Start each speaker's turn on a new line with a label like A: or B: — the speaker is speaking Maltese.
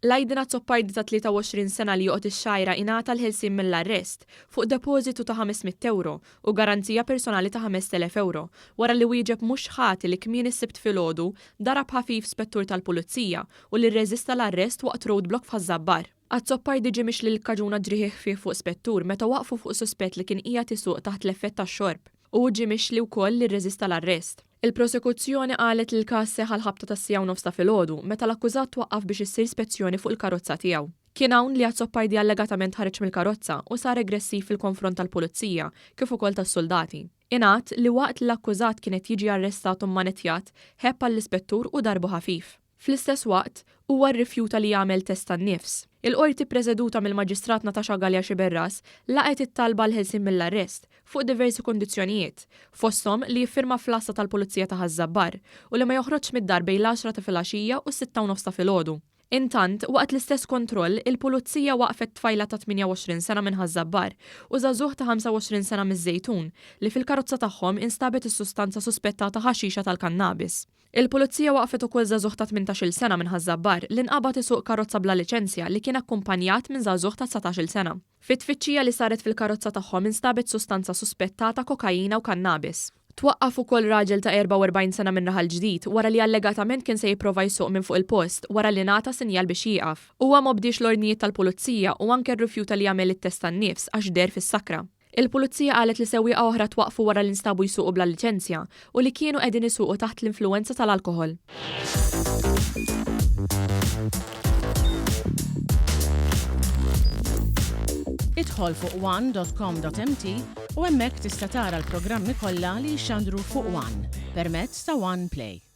A: Lydon Azzopardi ta' 23 sena li joqgħod ix-Xgħajra ingħata l-ħelsien mill-arrest fuq depożitu ta' 500 ewro u garanzija personali ta' 5,000 ewro wara li wieġeb mhux ħati li kmieni s-Sibt filgħodu darab ħafif spettur tal-Pulizija u li rreżista l-arrest waqt roadblock f'Ħaż-Żabbar. Azzopardi ġie mixli li kkaġuna ġrieħi ħfief fuq spettur meta waqqfu fuq suspett li kien qiegħed isuq taħt l-effett tax-xorb. Hu ġie mixli wkoll li rreżista l-arrest. Il-Prosekuzzjoni qalet li l-każ seħħ għall-ħabta tas-siegħa u nofs ta' filgħodu meta l-akkużat twaqqaf biex issir spezzjoni fuq il-karozza tiegħu. Kien hawn li Azzopardi allegatament ħareġ mill-karozza u sar aggressiv fil-konfront tal-Pulizija kif ukoll tas-suldati. Ingħad li waqt li l-akkużat kien qed jiġi arrestat u mmanettjat, ħebb għall-ispettur u darbu ħafif. Fl-istess waqt, huwa rrifjuta li jagħmel test tan-nifs. Il-Qorti ppreseduta mill-Maġistrat Natasha Galea Sciberras laqgħet it-talba għall-ħelsien mill-arrest fuq diversi kundizzjonijiet, fosthom li jiffirma fl-għassa tal-Pulizija ta' Ħaż-Żabbar u li ma joħroġx mid-dar bejn l-għaxra ta' filgħaxija u s-sitta u nofs ta' filgħodu. Intant, waqt l-istess kontroll, il-Pulizija waqqfet tfajla ta' 28 sena minn Ħaż-Żabbar u żagħżugħ ta' 25 sena miż-Żejtun li fil-karozza tagħhom instabet is-sustanza suspettata ħaxixa tal-kannabis. Il-Pulizija waqqfet ukoll żagħżugħ ta' 18-il sena minn Ħaż-Żabbar li nqabad isuq karozza bla liċenzja li kien akkumpanjat minn żagħżugħ ta' 19-il sena. Fit-tfittxija li saret fil-karozza tagħhom instabet sustanza suspettata kokaina u kannabis. Twaqqaf ukoll raġel ta' 44 sena minn Raħal Ġdid wara li allegatament kien se jipprova jsuq minn fuq il-post wara li ngħata sinjal biex jieqaf. Huwa m'obdiex l-ordnijiet tal-Pulizija u anke rrifjuta li jagħmel it-test tan-nifs għax deher fis-sakra. Il-Pulizija qalet li sewwieqa oħra twaqqfu wara li nstabu jsuqu bla liċenzja u li kienu qegħdin isuqu taħt l-influwenza tal-alkoħol.
B: Idħol fuq one dot com dot mt u hemmhekk tista' tara l-programmi kollha li jixxandru fuq one permezz ta' One Play.